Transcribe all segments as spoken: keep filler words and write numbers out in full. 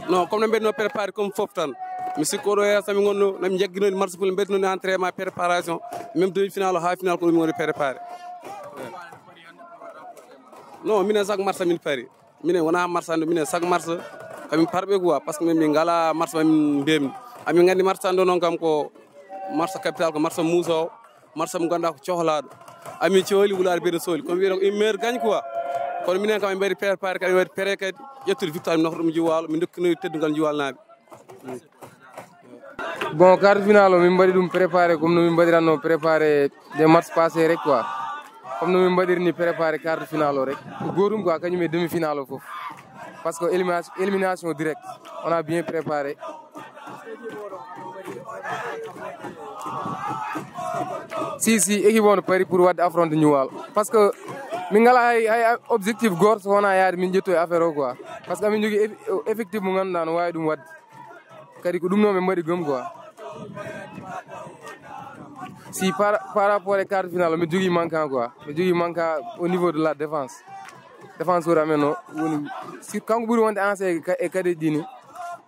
Non, comme no mbeɗno préparé comme fof tan, mi sikko ɗo yeeso mi gonno nami jagginoni marché pul mbeɗnoni entraînement préparation, même demi final ha final ko ɗum woni préparé. Non, minen chaque marché min pari. Minen wona marchand, minen chaque marché kamin parɓe quoi, parce que min min ngala marché mamin ndemni. Amin gandi marchand o noon kam ko marché capital, ko marché muuso, marché mo ganduɗa ko cohlaɗo. Amin cohli wulaade bene sohli, kono wiyata ko une meilleure gagne quoi. Kono minen kam en mbaɗi préparé kadi, en waɗi prêt kadi ƴettude victoire, min nokka ɗum Juwaalo, min dokkinoyi teddungal Juwaalnaaɓe. Bon, quart de finale o min mbaɗi ɗum préparé comme no min mbaɗiranno préparé des matchs passés rek quoi. Comme no min mbaɗiri ni préparé quart de finale o rek, ko gotum quoi, kañum e demi finale o fof. Parce que élimination, élimination directe, on a bien préparé. Si si, équipe o no pari pour wadde affronte Ñuwaalo, parce que min ngala hay, hay objectif goto so wona yaade min ƴetto e affaire o quoi. Parce que amin jogui effectif mo ganduɗa no wawi ɗum wadde. Kadi ko ɗum noon ɓe mbaɗi gom quoi. Si par, par rapport e quart de finale, mi jogui manquant quoi. Mi jogui manquant au niveau de la défense. Défenseur amen o woni, si kanko ɓuuri wonde ancien e cadet ji ni.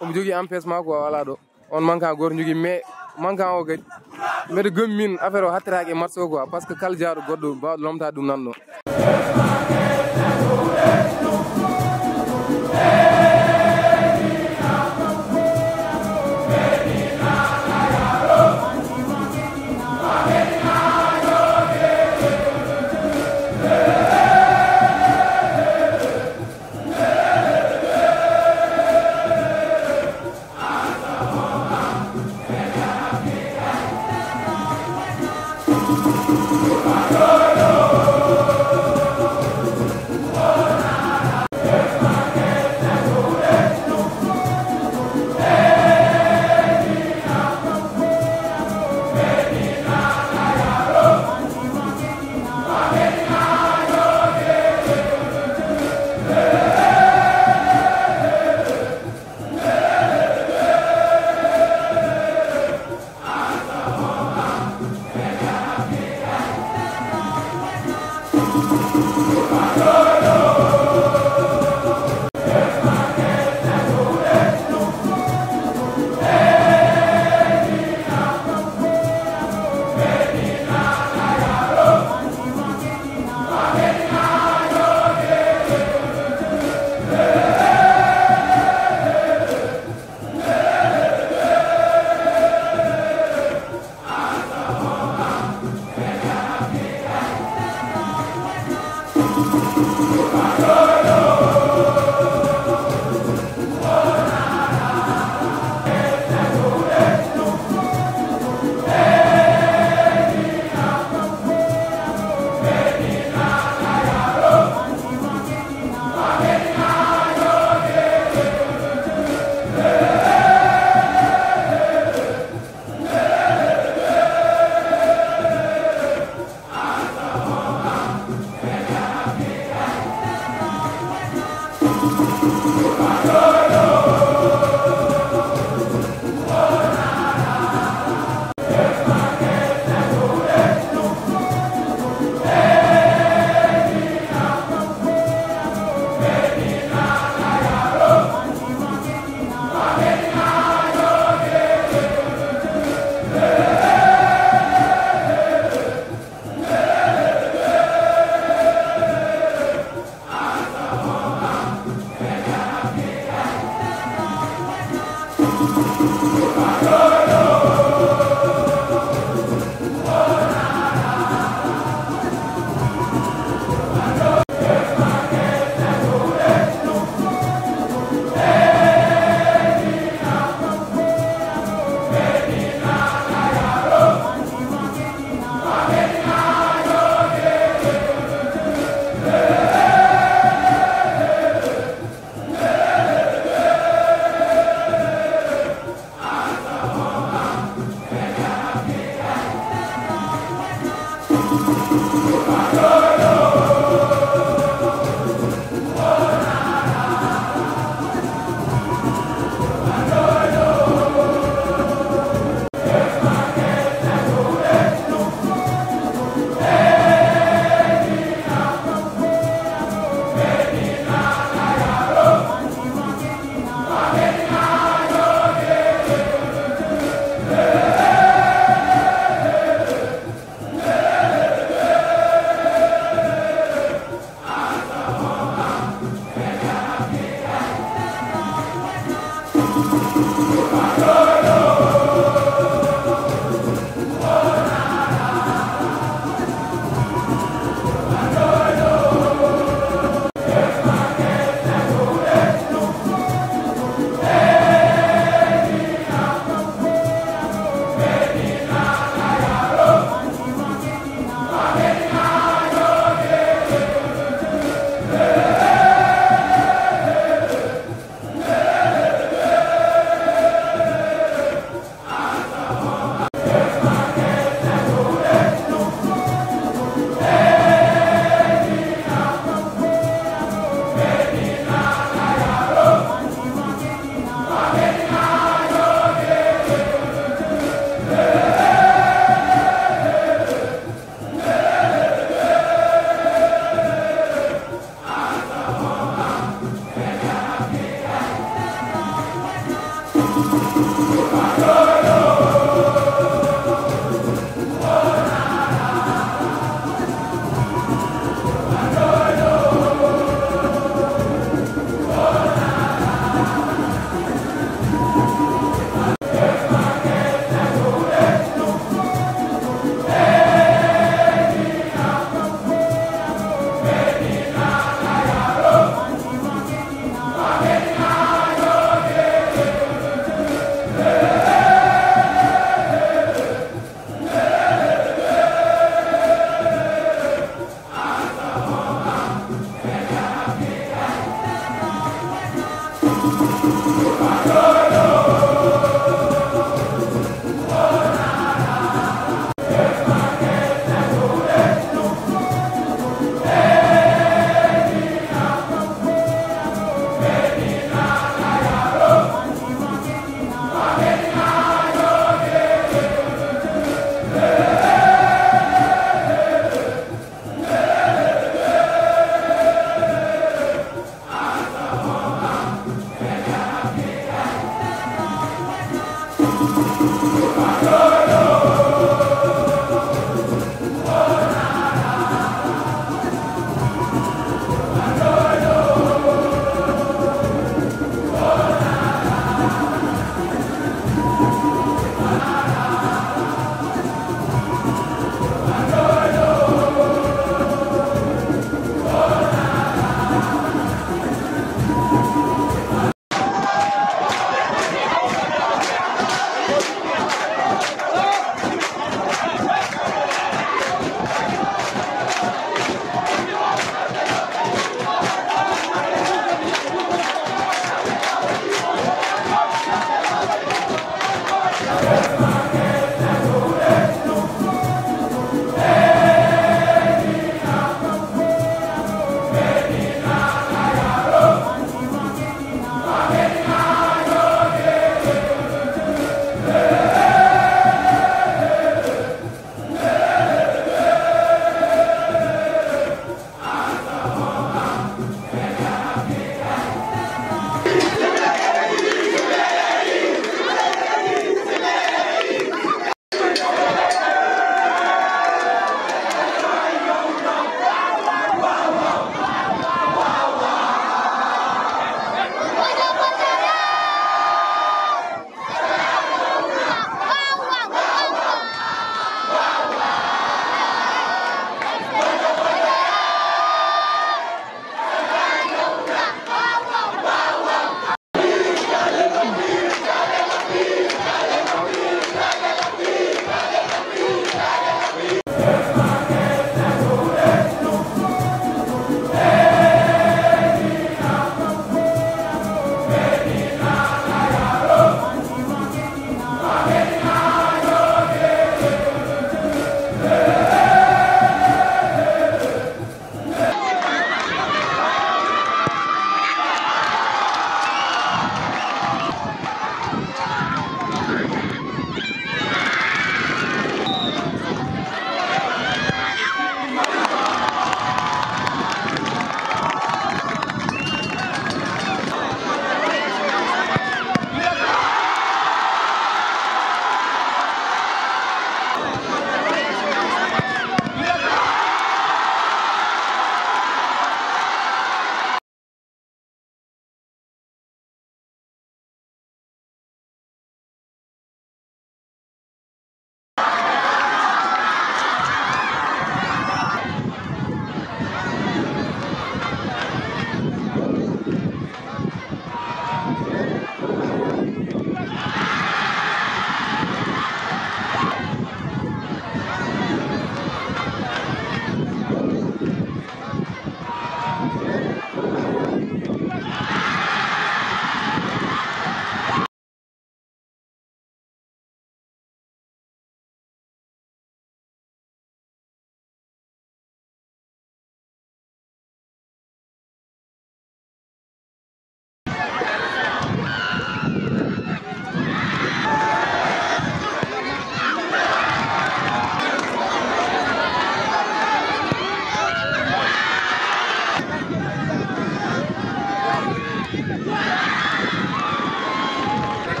Omo jogui empêchement quoi, wala ɗo on manquant goto jogui, mais manquant o kadi mbeɗa gommi min affaire o hattiraki e match o quoi, parce que kala jaaɗo goɗɗo mbawɗo lomtade ɗum nanɗo.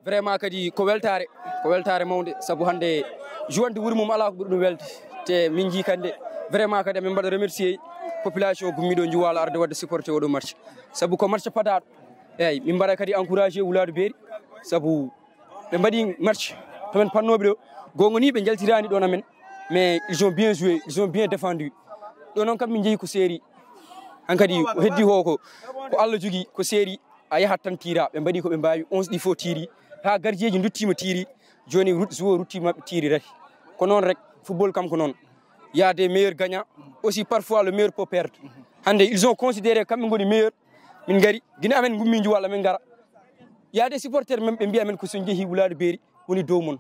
Vraiment kadi ko weltaare, ko weltaare mawnde, sabu hannde joueur wuro mum alaa ko ɓuri ɗum welde. Te min njii kadi nde, vraiment kadi amin mbaɗa remercier population gummiiɗo Njuwaalo arde waɗde supporter oɗo match, sabu ko match padaaɗo. Eyyi, min mbaɗa kadi encourager Wulaadu Beeri, sabu ɓe mbaɗi match to men pannooɓe ɗo, goonga ni ɓe njaltiraani ɗoon amen, mais ils ont bien joué, ils ont bien défendu. Ɗo noon kam min njehi ko seeri, hankadi ko heddi ko, ko, ko Allah jogii, ko seeri. A yahat tan tiira, ɓe mbaɗi ko ɓe mbaawi, onze ɗi fof tiiri, haa gardien ji nduttiima tiiri, jooni rut-, joueur ruttiima maɓɓe tiiri tati. Ko noon rek, football kam ko noon. Il y a des meilleurs gagnants, aussi parfois le meilleur peut perdre. Hannde, ils ont considéré kamɓe ngoni meilleur, min ngari, gine amen ngummi Njuwaalo, min ngara. Il y a des supporters même ɓe mbiya men ko so njehii Wulaadu Beeri woni dow mon.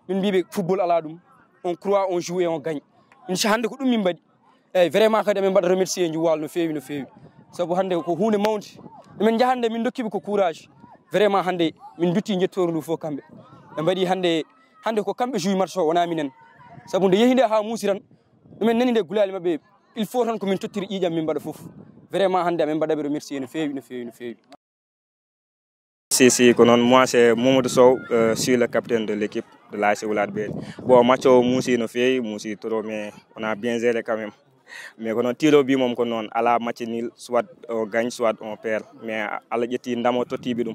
Min mbiɓe football alaa ɗum, on croit, on joue et on gagne. Incha hannde ko ɗum min mbaɗi. Eyyi, vraiment kadi amin mbaɗa remercier Njuwaalo no feewi, no feewi. Sabu hannde ko huunde mawnde. Min njahannde min ndokkiɓe ko courage. Vraiment hannde min ndutti njettooru ndu fof kamɓe. Ɓe mbaɗi hannde, hannde ko kamɓe joué match o, wonaa minen. Sabu nde yehi nde haa muusi tan, ɗumen nani nde gulaali maɓɓe. Il faut tan ko min tottiri ƴiiƴam min mbaɗa fof. Vraiment hannde amin mbaɗa ɓe remercier no feewi, no feewi, no feewi. Si, si, ko noon, moi, c'est Mamadou Sow, euh, je suis le capitaine de l'équipe de l'A S C Wulaadu Beeri. Bon, match o muusi no feewi, muusi trop, mais on a bien géré quand même. Mais ko noon, tiro bi moom ko noon, alaa match nul, soit on gagne, soit on perd. Mais Allah ƴetti ndam o tottiɓe ɗum.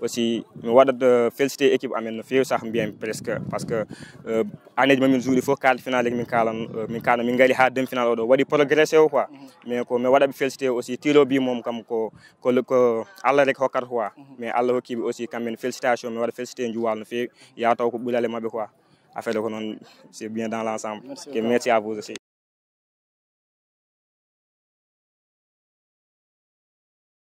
Aussi, mi waɗat, euh, féliciter équipe amen no feewi sah mbiyan presque, parce que, euh, année ji mamin joué fof quart de finale min kalan, euh, min kalan, min ngari haa demi finale oɗo. Waɗi progressé o quoi. Mais ko mi waɗaɓe féliciter aussi, tiro bi moom kam ko, ko, ko Allah rek hokkata quoi. Mais Allah hokkiɓe aussi kamɓe félicitation, mi waɗa féliciter Njuwaalo no feewi. Yaa taw ko ɓulale maɓɓe quoi. Affaire ko noon, c'est bien dans l'ensemble. Merci à vous aussi.